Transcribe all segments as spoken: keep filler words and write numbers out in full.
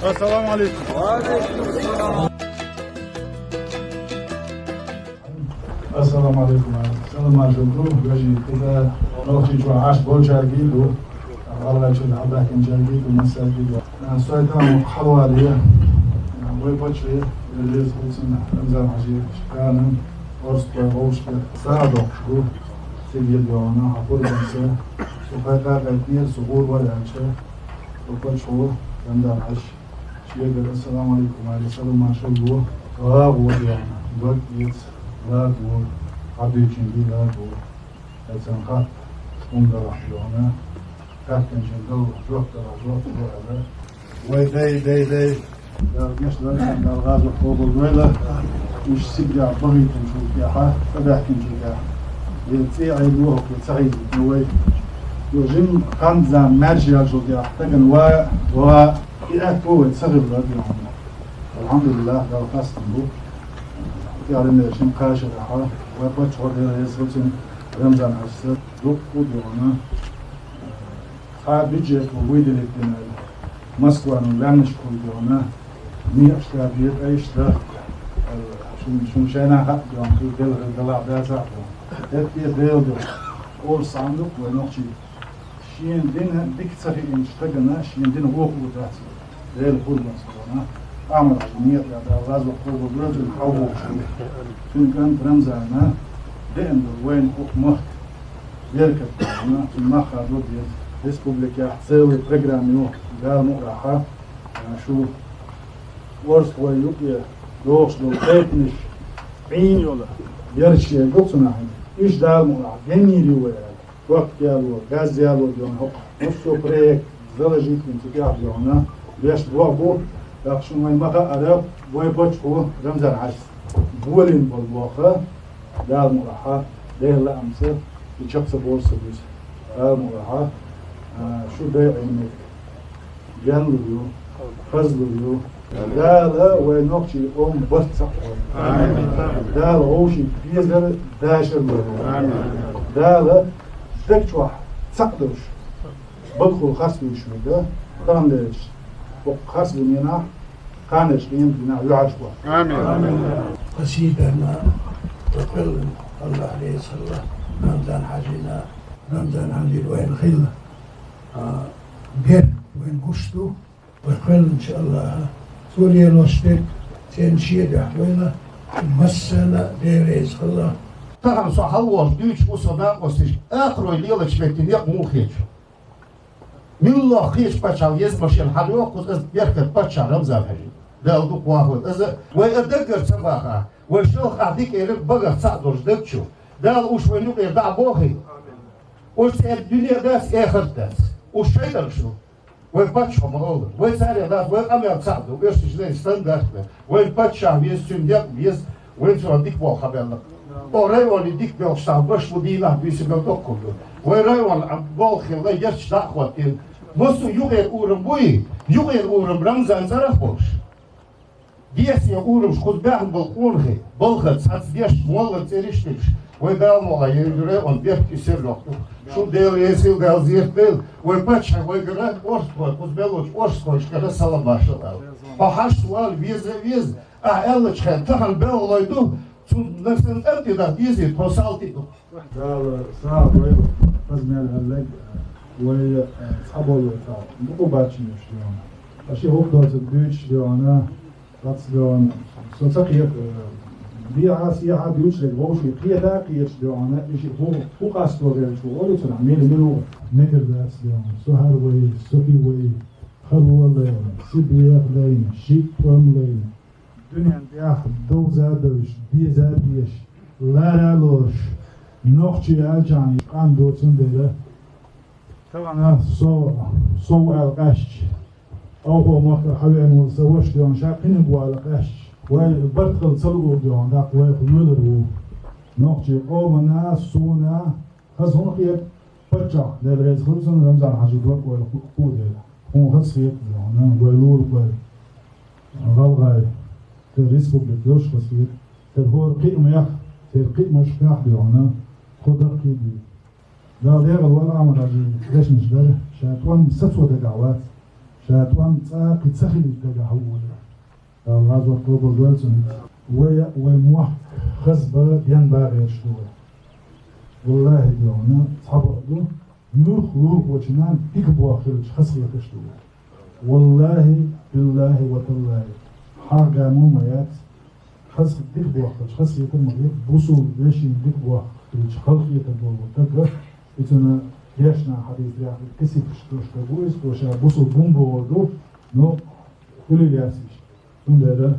Ассаламу Ӏалайкум. Ассаламу Ӏалайкум. Салам-маршал ду, вежарий, кхыда Нохчийчоа Ӏаш болчарга а ду, гӀалгӀайчоа хьабаьхкинчарга а ду, массаьрга а ду. Со тӀехьа хьалвале, вай паччахьа, Даьла раьза хилва цунна, Рамзан-Хьажи Шкана, орстхой вовшашка сагӀа дохкаш ду, цига йоагӀа хьа пурбанца, со кхайкха кхайкхийра, со гӀур вар аьлча, вай паччахьо, Рамзан-Хьажа, шегара ассаламу Ӏалайкум аьле, салам-маршал ду, гӀагӀо йоагӀа, дог эца, ладувгӀа, хьадийчун дий ладувгӀа. Эцан хатта хӀама далахь йоагӀа, хаьттачун Дала жоп далахь, жоп лу аьле. Вай дай, дай, дай. Дала гешт дойла, Дала гӀазот къоабал дойла. Уж сибдех бахийтинчул тӀехьа, цӀабаьхкинчул тӀехьа. Е цӀе Ӏайла воху ца хьийзийта вай. Йо жин ханза маьрша яьлчул тӀехьа, тагана ва, ва, и аьтто вай ца хилла йоагӀа. АлхьамдулиллахӀ, Дала хастам бу. ТӀехьа лемершин кхашарахьа, вай паччахьо Даьла раьза хилва цунна, Рамзан-Хьажас дуккха а йоагӀа. Цхьа бюджет выделить дина, Москвана ваьннашка хул йоагӀа, некъаш да бе, тӀайш да. Шун, шун шайна хаа йоагӀа, хӀу делахь, делахь дацахь йоагӀа. ХӀетте Дала йоагӀа. Орус цхьа хӀама ду-кх вай нохчий. Шена дина дика ца хиънача стагана шена дина вокхо дац. Даьла пурбанца йоагӀа. Ахьмад-Хьажа некъа тӀа Дала гӀазот къоабал дойла цун, хьалволча. Цун кӀант Рамзана деана дар вайна укх мехка беркат йоагӀа, цун мах хадо деза. Республикехь целая программа ю, Дала мукъалахь, а, шу орстхой юкъе дохуш долу кхайкхамаш Ӏийна йола, яраш ю цунах. Уьш Дала мукъалахь геннийр ю вай аьлла. Ток яло, газ яло йоагӀа хӀокху массо а проект заложить дина цу тӀехь йоагӀа, вешта боху бу, тӀаккха шуна вайн ма хаъара, вай паччахьо Рамзан-Хьажас болийна болу боху, Дала мукъалахь, Делан лаамца, и чекх ца бовза ца буьйса. Дала мукъалахь, а, шу дайъина меттиг денлур ю, хазлур ю. Дала вай нохчий къоман барт цхьаъ дойла. Амин. Дала вовшийн безар, дашар лойла. Амин. Дала даг чохь цхьаъ долуш, бакъахула харц вуьйш верг, тахана дерриш, хӀокху харц дуненахь, кханерчу къематдийнахь юьхьӀаьржа боху. Амин. Амин. Хасийдана, тӀаккха Аллахь реза хилла, Рамзан-Хьажина, Рамзан-Хьажийра вайна хилла, а, бер вайна гуш ду. Вай кхоьллинчу Аллахьа, цо лелош дерг цӀена шен дуьхьа дойла, массарна Дела реза хилла. Тахана со хьалволуш дуьйцуш ву со накъосташка, акхарой лелачу метте некъ муха хеташ ву. Милла хеташ паччахьалла еза машен хьалайоккху иза, беркат паччахь Рамзан-Хьажин. Дала дукха вахалла иза, вай а даггара ца баха, вай шалха ахь дика элира багах цхьаъ долуш даг чу. Дала уьш вайн юкъера дӀа а бохий. Уьш цӀера дуьне а дац, эхарт а дац. Уьш шайтӀанаш ду. Вай паччахьо ма олу. Вай царех дац, вай къамел цхьаъ ду. Оьрсийчоь стандарт ду. Вайн паччахь веза, цуьнан некъ веза, вайна цунах дика болх хьабаьлла. Оха районе дика белхаш цхьа баш бу, дийнахь буьйса мел доккхур ду. Вай район болх хилла, ярташ дӀа а хӀоттийна. Массо а юкъера урам буй, юкъера урам Рамзан цӀарах болуш. Дехьа урамаш кхуза баьхна болу къонахий, балхаца цхьацца деш, моллан цӀераш а деш, вай Дала мукъалахь, ер ю район беркате серло ду. Шун Дела реза хила, Дала зерат дойла, вай паччахьо вайгара, орстхой, кхуза мел волчу орстхошкара салам-маршалла ала. Хьо хьашт вала веза а веза, ахь аьллачу хенахь тахана белхалой ду, цунна санна тӀам тӀе даха дезий, тхо салтий ду. Дала сагӀа дойла, хаза мел аьлларг, вай, э, цхьаболу вай цхьа дукха баччанаш ду. Ткъа ши хӀух доцург дуьйцуш ду, ткъац ду. Со ца кхета, э, дехьа-сехьа дуьйцург вовшийн кхета а кхеташ ду, и ши хӀу, хӀу къасто гӀерташ ву, олу цунах, мила, мила ву. Мегар дац ду. Со хӀара вай, со и вай, хало лайна, сибрех лайна, шиъ тӀом лайна. Дуьнен тӀехь довза а довзуш, беза а дезаш, лара а лоруш, нохчий аьлчахьана къам ду, цундела тахана со, со ву аьлла къаьсташ, Ӏовхо махкара хьавеана волу сан ваша дуьйна ша кхиниг ву аьлла къаьсташ, вай барт хила ца луург дуьйна, даккха вайх лоьлур ву. Нохчий къомана, суна, хаза хӀун хета, паччахь, Дела реза хилва цунна, Рамзан-Хьажин дог вайла ху-, хуу дела. Хьуна хазахета, хьуна вай лур вай гӀалгӀай, тера республика йолуш хазахета, тера хӀора кхиамех, тера кхиамашкахь дуьйна, тхо даккхийбе. Дала дегӀалвойла Ахьмад-Хьажин дешнаш дар, ша тӀом сацо дагахь вац. Ша тӀом цӀа кхы ца хилийта дагахь ва вай. Дала гӀазот къобал дойла цун. Вай, вай мохк хаза ба, ден багӀераш да вай. ВаллахӀи, дий хьона, цхьабакъда, муьлхха лургвачунна дика бохк хилча хазахеташ да вай. ВаллахӀи, биллахӀи ва таллахӀи, хьагӀ гамо ма яц, хаза дика бохк хилча хазахетар ма хет, бусалба вешийна дика бохк хилча халахетар дола ва тага, и цунна дешна хьадис яхар кисипаш дош да гу из, то ша бусалба бун бохар ду, но хули ясиш. Цундела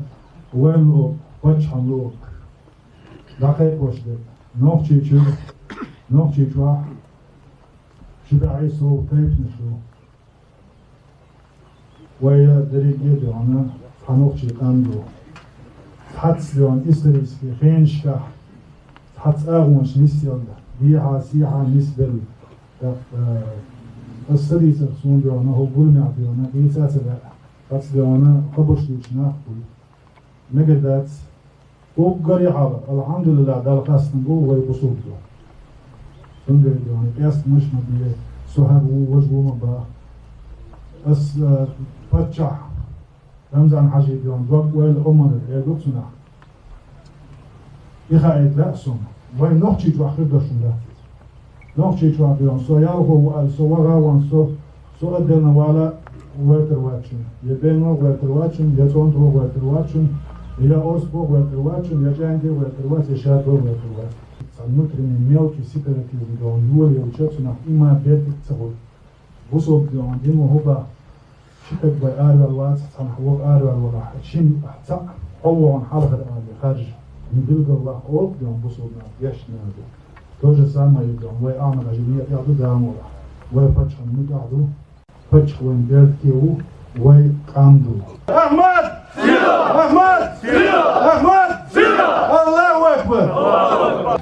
вайна лу, паччахьан лу, дӀакхайкхош дерг. Нохчийчуьра, Нохчийчохь ши бӀаьи сов тайпанаш ду. Вай деррига а, дий хьона, цхьа нохчий къам ду. Цхьацца, дий хьона, исторически хенашкахь цхьацца агӀонаш нисъелла, дехьа-сехьа нисбелла. ТӀаккха, э, ас ца дийцар суна, дий хьона, хӀокху гуламехь, дий хьона, дийца а ца лаьа. Цхьацца, дий хьона, хабарш дуьйцуш нах а бу. Мегар дац. Уггаре хьалха, алхьамдулиллахӀ, Далла хастам бу вай бусалба ду. Цундела, дий хьона, къаьстамаш ма бе, со хӀара ву, важа ву ма боху. Ас, э, паччахь Рамзан-Хьажий, дий хьона, дог ойла Ӏомар эр ду цунах. И хаийта лаьа суна. Вай Нохчийчохь хир долуш хӀума дац иза. Нохчийчохь, дий хьона, со ялхо ву аьлла, со ваха ван, со, со отдельно вала гӀойтар вац шуна, я бен гӀойтар вац шуна, я цӀонтах гӀойтар вац шуна, я орстах гӀойтар вац шуна, я чӀаьнках гӀойтар вац, я шатах гӀойтар вац. Цхьа внутренний мелкий сепаратизм, дий хьона, йолаелча, цунах иман беркате ца хуьлу. Бусалба, дий хьона, дин ма хӀу боху, ши стаг вай араваьлла вац, цхьанхьа ваха араваьлла валахь, шина цхьаъ хьо вогӀун хьалхара ала харжа, ма билггал ваха олу, дий хьона, бусалба нах, дешна нах ду. То же самое, дий хьона, вай Ахьмад-Хьажин некъа тӀехь ду Дала мукъ лахь. Вай паччахьан муьтӀахь ду. Паччахь вайн беркате ву, вай къам ду. Ахьмад! Ахьмад! Ахьмад! Аллаху акбар!